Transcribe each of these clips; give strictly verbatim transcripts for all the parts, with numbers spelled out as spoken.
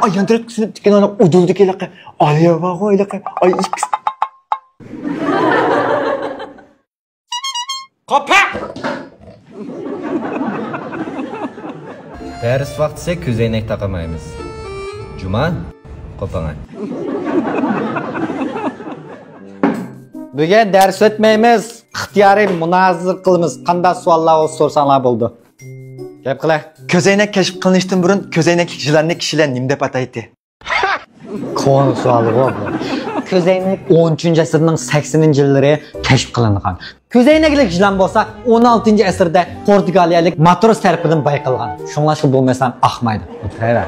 ئاي، يان تەرەپكە سېلىپ تىككەن ئانا ئۇدۇلدىكى ھېلىقى ئالىيە بارغۇ، ھېلىقى. ئاي، ئىككىسى. قاپاق! دەرس ۋاقتىسى، كۆزەينەك تاقىمايمىز. جۇما، قوپاڭە. بۈگۈن دەرس ئۆتمەيمىز. ئىختىيارىي مۇنازىرە قىلىمىز. قانداق سوئاللار بولسا سورىساڭلار بولىدۇ. گەپ قىلە. كۆزەينەك كەشىپ قىلىنىشتىن بۇرۇن كۆزەينەكلىك يىلاننى كىشىلەر نېمە دەپ ئاتايتتى؟ كونا سوئالغۇ بۇ. كۆزەينەك ئون ئۈچىنچى ئەسىرنىڭ سەكسىنىنچى يىللىرى كەشىپ قىلىنغان. كۆزەينەكلىك يىلان بولسا ئون ئالتىنچى ئەسىردە پورتۇگالىيەلىك ماتروس تەرىپىدىن بايقالغان. شۇڭلاشقا بۇ مەسىلەن ئاقمايدۇ. ئولتۇراۋەر.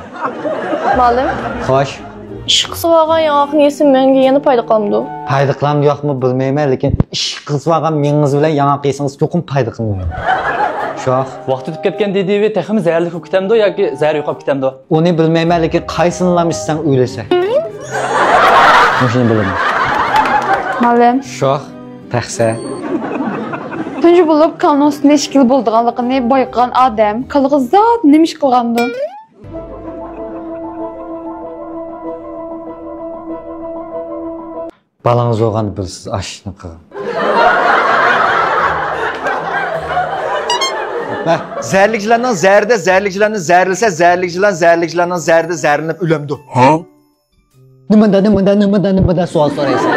مۇئەللىم. خوش. ئىششىق قىسىۋالغان ياڭاقنى يېسە مېڭىگە يەنە پايدا قىلامدۇ؟ پايدا قىلامدۇ ياقمۇ بىلمەيمەن، لېكىن ئىششىق قىسىۋالغان مېڭىڭىز بىلەن ياڭاق يېسىڭىز چوقۇم پايدا قىلىنىدۇ. شوخ. ۋاقتى ئۆتۈپ كەتكەن دىدىۋى تېخىمۇ زەھەرلىك بولۇپ كېتەمدۇ ياكى زەھىرى يوقاپ كېتەمدۇ؟ ئۇنى بىلمەيمەن، لېكىن قايسىنىلا ئىچسەڭ ئۆلىسەن. مۇشۇنى بىلىمەن. مۇئەللىم. شوخ. تەخسە. تۇنجى بولۇپ كالىنىڭ سۈتىنى ئىككىلا بولىدىغانلىقىنى بايقىغان ئادەم كالىغا زادى نېمە ئىش قىلغاندۇ؟ بالاڭىز بولغاندا بىلىسىز ئاشۇنى قىلغان. زەھەرلىك يىلاننىڭ زەھىرىدە زەھەرلىك يىلاننى زەھەرلىسە، زەھەرلىك يىلان زەھەرلىك يىلاننىڭ زەھىرىدە زەھەرلىنىپ ئۆلەمدۇ؟ ھە؟ نېمىندە، نېمىندە، نېمىندە، نېمىندە سوئال سورايسەن؟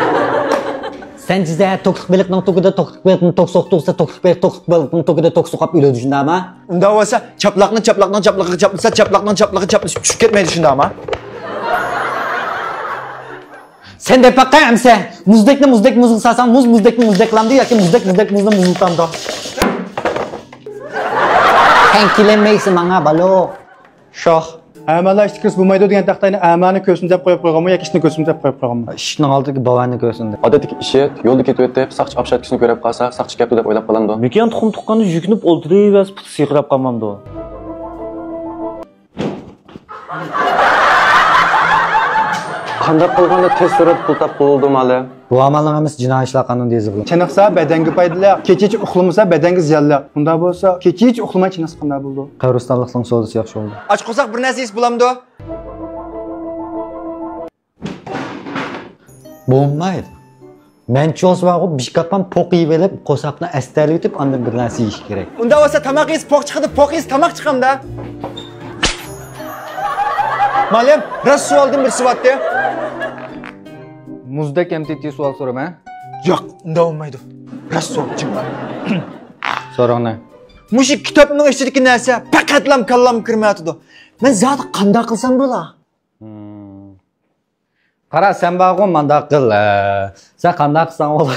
سەن جىزە توكلۇق بېلىقنىڭ توكىدا توكلۇق بېلىقنى توك سوقتۇرسا، توكلۇق بېلىق توكلۇق بېلىقنىڭ توكىدا توك سوقۇپ ئۆلىدۇ، شۇنداقمۇ؟ ئۇنداق بولسا، چاپلاقنى چاپلاقنىڭ چاپلىقىغا چاپلىسا، چاپلاقنىڭ چاپلىقى چاپلىشىپ چۈشۈپ كەتمەيدۇ، شۇنداقمۇ؟ سەن دەپ باققىن ئەمسە، مۇزدەكنى مۇزدەك مۇزغا سالساڭ، مۇز مۇزدەكنى مۇزدەك قىلامدۇ ياكى مۇزدەك مۇزدەك مۇزنى مۇزلىتامدۇ؟ سەن كېلەلمەيسەن ماڭا، بالو. شوخ. ئەمالار ئىشتە كىرسە بولمايدۇ دېگەن تاختاينى ئەمانى كۆرسۇن دەپ قويۇپ قويغانمۇ ياكى ئىشتىنى كۆرسۇن دەپ قويۇپ قويغانمۇ؟ ئىشىكنىڭ ئالدىدىكى بوۋەننى كۆرسۇن دەپ. ئادەتتىكى ئىشىك يولدا كېتىۋېتىپ، ساقچى ئاپشاتكىسىنى كۆرۈپ قالسا، ساقچى كەپتۇ دەپ ئويلاپ قالامدۇ؟ مېكىيان تۇخۇم تۇغقاندا يۈكۈنۈپ ئولتۇرۇۋەرسە، پۇتى سىرقىراپ قالمامدۇ؟ قانداق قىلغاندا تېز سۈرئەتتە پۇل تاپقىلى بولىدۇ، مۇئەللىم؟ بۇ ئامالنىڭ ھەممىسى جىنايى ئىشلار قانۇنىدا يېزىلغان. چېنىقسا بەدەنگە پايدىلىق، كېچىچە ئۇخلىمىسا بەدەنگە زىيانلىق. ئۇنداق بولسا كېچىچە ئۇخلىماي چېنىقسا قانداق بولىدۇ؟ قەبرىستانلىقنىڭ سودىسى ياخشى بولىدۇ. ئاچ قورساق بىر نەرسە يېسە بولامدۇ؟ بولمايدۇ. مەنچە بولسا بارغۇ، بىر ئىككى قاپقان پوق يېيىۋېلىپ، قورساقنى ئەستەلىۋېتىپ، ئاندىن بىر نەرسە يېيىش كېرەك. ئۇنداق بولسا تاماق يېسە پوق چىقىدۇ، پوق يېسە تاماق چىقامدا؟ مۇئەللىم، راست سوئالدىن بىر سوئال. مۇزدەك ئەمتىتى سوئال سورىما. ياق، ئۇنداق بولمايدۇ. راست سوئال، چىڭ. سورىڭنى. مۇشۇ كىتابنىڭ ئىچىدىكى نەرسە پەقەتلا كاللامغا كىرمەيۋاتىدۇ. مەن زادى قانداق قىلسام بولا؟ قارا، سەن بارغۇ، مانداق قىل. ئە، سەن قانداق قىلساڭ بولا.